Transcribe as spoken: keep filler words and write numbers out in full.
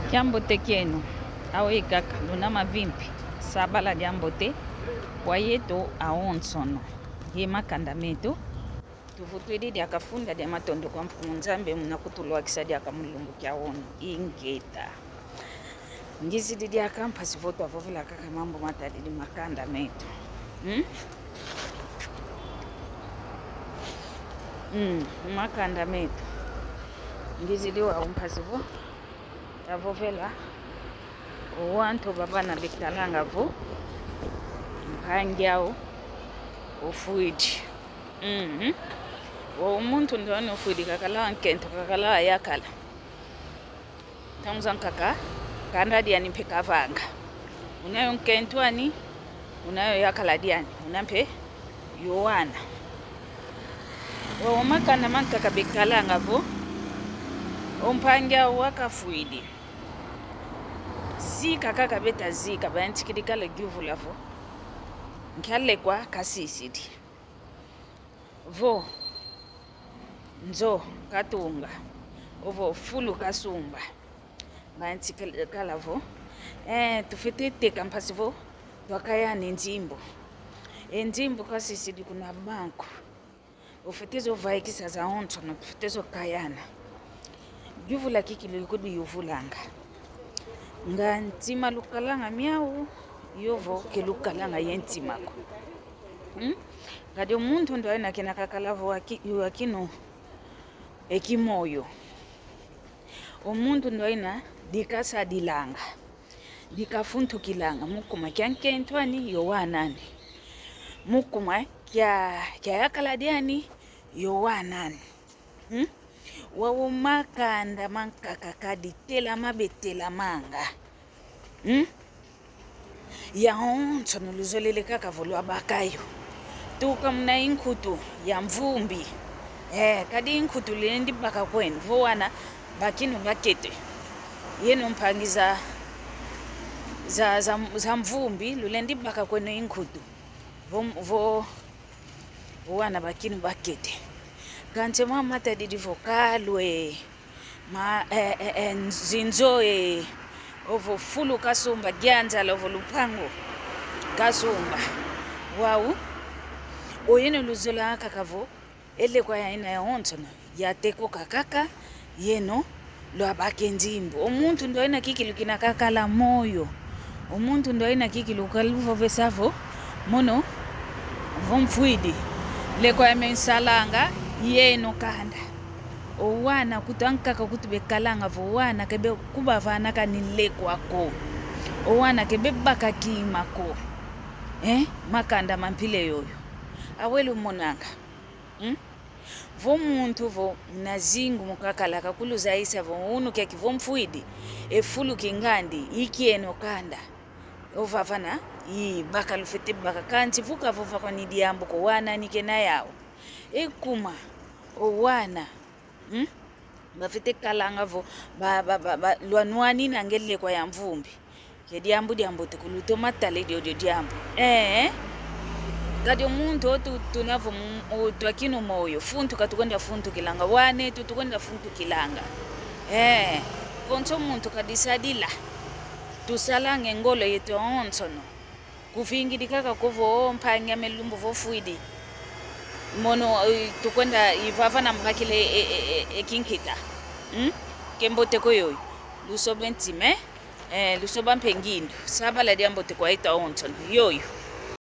Kiambote kieno, aweyi kaka, luna mavimpi, sabala diambote, kwa yeto awonsono, ye makanda meto. Tuvutwidi diaka funda dia matondo kwa Mfumu Nzambi muna kutulwakisa diaka mu lumbu kia wunu. Ingeta. Ngizidi diaka mpasi vo twavovela kaka mambu matadidi makanda meto. Hmm? Hmm, makanda meto. Ngizidi wau mpasi vo twavovela o wantu bavana bekalanga vo mpangi au ofwidi. Mhm. O muntu ndo ani ofwidi, kakala wa nkento, kakala wa yakala. Ntangu zankaka, kanda diani mpe kavanga. Una yo nkento ani, una yo yakala diani, una mpe yo wana. O makanda mankaka bekalanga vo o mpangi au wakafwidi. Zika kaka beta zika, bayantikidi kala yuvula vo nkia lekwa kasisidi. Vo nzo katunga, ovo fulu kasumba. Bayantikidi kala vo, eh, tufwete teka mpasi vo twakayana e nzimbu. E nzimbu kasisidi kuna banco. Ufwete zo vaikisa zawonsono, tufwete zo kayana. Yuvula kikilu ikudi yuvulanga. Nga ntima lukalanga miau, yovo ke lukalanga ye ntima ko. Hmm? Kadi o muntu ndo aina kina kakala vo wa ki-, wa kinu e kimoyo. O muntu ndo aina dikasadilanga, dikafuntukilanga, mu kuma kia nkento ani, yo wana ani. Mu kuma kia, kia yakala diani, yo wana ani. Hmm? Wau makanda mankaka kadi telama betelamanga. Hmm? Yawonsono luzolele kaka vo lwabaka yo. Tuka muna inkutu ya mvumbi. Eh, kadi inkutu lulendi baka kweno. Vo wana bakinu bakete. Yeno mpangi za, za, za, za mvumbi, lulendi baka kweno inkutu. Vo, vo, vo wana bakinu bakete. Kansi mama matadidi vo kalwe. Ma, eh, eh, eh, nzinzo, eh, ovo fulu kasumba, gianzala ovo lupangu kasumba. Wau, oyeno luzola kaka vo, e lekwa yaina yawonsono, yatekoka kaka, yeno, lwabaka e nzimbu. O muntu ndo aina kikilu kina kakala moyo. O muntu ndo aina kikilu kaluvovesa vo, mono, vo mfwidi. Lekwa yame nsalanga, yeno kanda. O wana kutu ankaka kutu bekalanga vo wana ke bekubavana kani lekwa ko. O wana ke bebaka kima ko. Eh? Makanda ma mpila yoyo. Aweyi lumonanga. Hmm? Vo muntu vo muna zingu mukakala kakuluzayisa vo unu kiaki vo mfwidi. E fulu kingandi, i kieno kanda. Ovavana, i baka lufwete baka kansi vo kavova kwani diambu ko wana ni kena yau. E kuma, o wana. Hmm? Bafwete kalanga vo, ba, ba, ba, ba, lwanwaninanga e lekwa ya mvumbi. Ke diambu diambote ko, lutoma tala diodio diambu. Eh? Kadi o muntu o tu, tuna vo mu, o twakinu moyo. Funtuka tukwenda funtukilanga. Wana eto tukwenda funtukilanga. Eh. Konso muntu kadisadila. Tusalanga e ngolo yeto yawonsono. Kuvingidi kaka ko vo, o, mpangi ame lumbu vo fwidi. Mono, eh, tukwenda ivava na mbakila e, e, e, e, e kinkita. Hmm? Ke mbote ko yoyo. Lusoba e ntima, eh? Eh, lusoba mpe ngindu. Sabala diambote kwa yeto awonsono. Yoyo.